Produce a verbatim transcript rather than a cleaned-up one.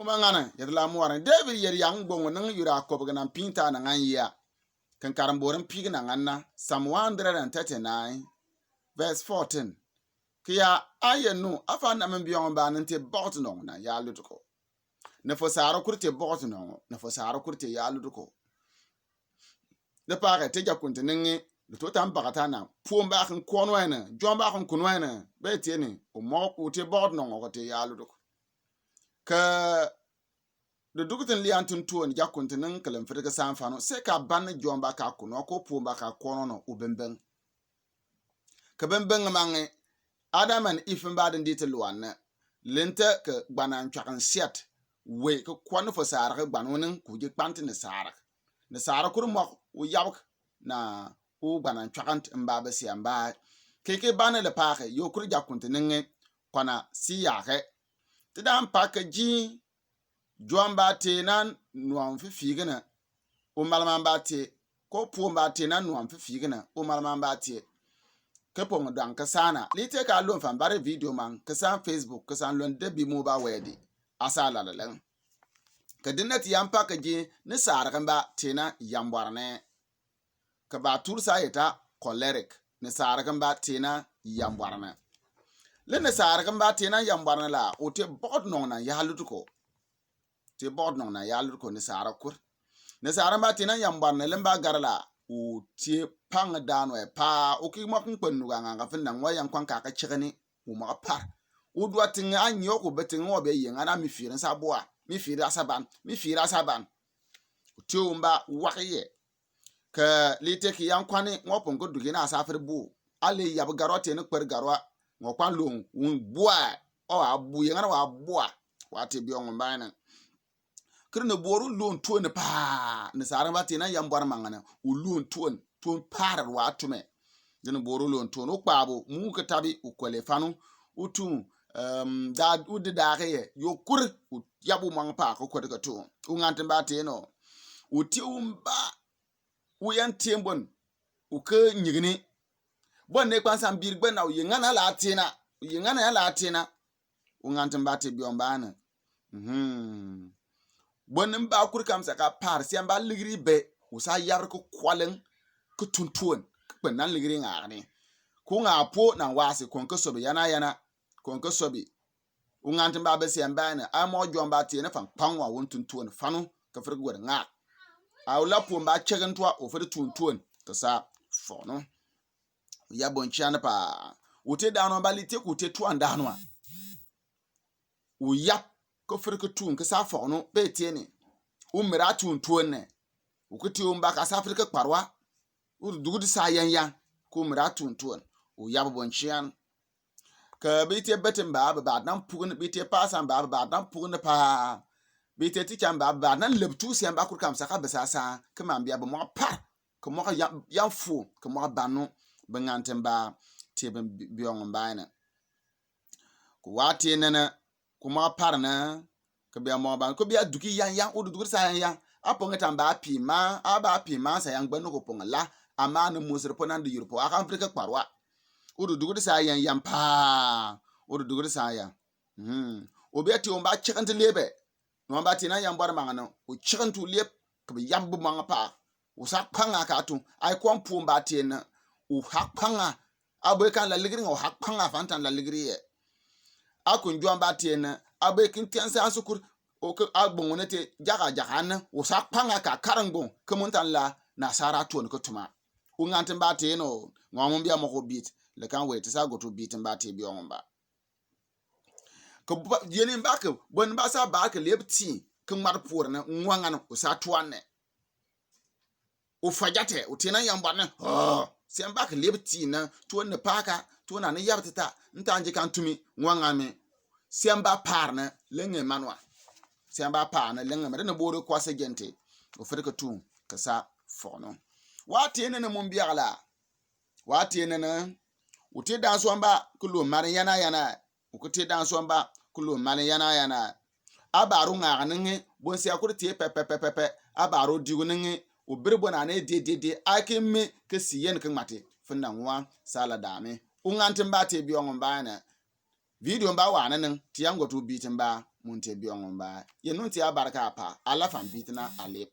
Mangana yet la muarne David yet yang gbong ning yura kop gana pinta na ngan ya. Kan karam boran pig na ngan na Psalm one hundred and thirty-nine, verse fourteen. Kia aye nu afa na men biong ba nan te bot nong na ya luduko. Na fo saro kur te bot nong, na fo saro kur te ya luduko. Da pa ka te ja kunte ningi, da to tam bakata na puom ba kan kon wena, jom ba kan kun wena, be te ni, o mo ku te bot nong ko te ya luduko. Ka da dukutin lian tun tuon ja kunte ning kalam fere ka san fano, se ka ban jom ba ka kuno, ko puom ba ka kono no, u bembeng. Ka bembeng mange, Adam and Eve mba din di te luan ne. Lente ka gbana nchwakan siat. We ka kwan fo sara ka gbana ning ku ji kpanti ne sara. Ne sara kur mok u yabk na u gbana nchwakan mba be sia mba. Ke ke bane le pa ke, yo kur ja kunte ningi, kwana si ya ke. Te dan pa ke ji, jom ba te nan nuam fi figana. U malman ba te, ko puom ba te nan nuam fi figana. U malman ba te. Ke pong dang ka sana. Li te ka lon fan bare video man, ka san Facebook, ka san lon de bi mo ba wedi. Asa la la leng. Ka dinna ti yam pa ka ji, ni sara kan ba te na yam warne. Ka ba tur sa yeta choleric. Ni sara kan ba te na yam warne. Le ni sara kan ba te na yam warne la, u te bot nong na ya luduko. Te bot nong na ya luduko ni sara kur. Ni sara ba te na yam warne le mba garala. U te pang danwe pa, u ki mok nkpen nuga nga nga fin na ngwa yang kwan ka ka chikani. U mok par. U dua tinga anyo ku be tinga be yeng ana mi firin sa bua. Mi fira sa ban. Mi fira sa ban. U te u mba wak ye. Ka li te ki yang kwani ngo pon ko dugi na sa fere bu. Ale yab garwa te ne kper garwa. Ngo kwan lung un bua. O a bu yeng ana wa bua. Wa te biong mba na. Kiri ne boru lon tuon pa. Ne sara ba te na yam bwar mangana. U lon tuon. Tuon par wa tume. Dene boru lon tuon. U kpabu. Mu ka tabi u kwele fanu. U tun. Um, da u de da ke ye. Yo kur. U yabu mang pa ko kwede ka tuon. U ngantin ba te no. U ti u mba. U yan tien bon. U ke nyigini. Bon ne kpan san bir gbe na u yengana la te na. U yengana ya la te na. U ngantin ba te biong ba na. Mhm. Bon mba kur kam sa ka par si mba ligiri be. U sa yar ko kwalen. Ko tuntuon. Ko nan ligiri ngani. Ko nga po na wasi kon ko sobi yana yana. Kon ko sobi. U ngantin ba be sia mba ne, a mo jom ba te ne fan kpang wa won tun tuon fanu, ka fere gwed nga. A u la puom ba chegen tua, u fere tun tuon, ka sa fono. U ya bon chian pa. U te danwa ba li te ku te tuan danwa. U yap, ka fere ka tun, ka sa fono, be te ne. U mera tun tuon ne. U ka te u mba ka sa fere ka kparwa. U du dugudi sa yan yan, ku mera tun tuon. U yap bon chian. Ka bi te betin ba, ba, ba nan pugin, bi te pasan ba, ba, ba nan pugin pa. Bi te tikan ba, ba nan lebtu sian ba kur kam sa ka besa sa, ka man bia ba mo par, ka mo ka yan, yan fu, ka mo ka banu, ba ngantin ba, te bi, bi, biong ba na. Ku wa te nene, ku mo par na, Ka bia mo ban, ka bia duki yan yan, u du duki sa yan yan. A pong tan ba pi ma, a ba pi ma sa yan gbe no ko pong la. Ama ne musir po nan di yur po, a kan firi ka kparwa. U du duki sa yan yan pa. U du duki sa yan. Hmm. U bia ti u mba chicken ti lebe. No mba ti na yan bwar manga no. U chicken tu lebe, ka bia yab bu manga pa. U sa kpanga ka tu. Ai kwam pu mba ti na. U ha kpanga. A bwe kan la ligiri nga u ha kpanga fan tan la ligiri ye. A kun juan ba tiene, a bwe kin tian sa sukur, o ke a gbong ne te, jaka jaka ne, o sa kpanga ka karan gbong, ke mun tan la, na sara tuon ke tuma. U ngantin ba tiene o, nga mun bia mo ko bit, le kan we te sa go tu bitin ba te bi o mun ba. Ke ba, yeni ba ke, bon ba sa ba ke lep ti, ke mar pur ne, ngwangan, o sa tuan ne. U fajate, u tina yambarne. Oh, siamba ke lep tina, tuon ne paka, tuon ne yabtata, ntanji kan tumi, ngwangame. Siamba parne, lenge manwa. Siamba parne, lenge mare ne boro kwase gente. U fere ke tun, ke sa fono. Wa tiene ne mun biagala. Wa tiene ne. U te dan swamba, kulo mare yana yana. U ke te dan swamba, kulo mane yana yana. A baro nga ningi, bon sia kuri te pepe pepe pepe. A baro digu ningi, u biri bona ne de de de. A ke mi ke si yen ke mate. Funda ngwa, sala dame. U ngantin ba te bi o ngwa ba ne. Video mba wa ne ning, ti yango tu bitin ba. munte biong wamba. Yenunte abarka apa, alafang bitna alep.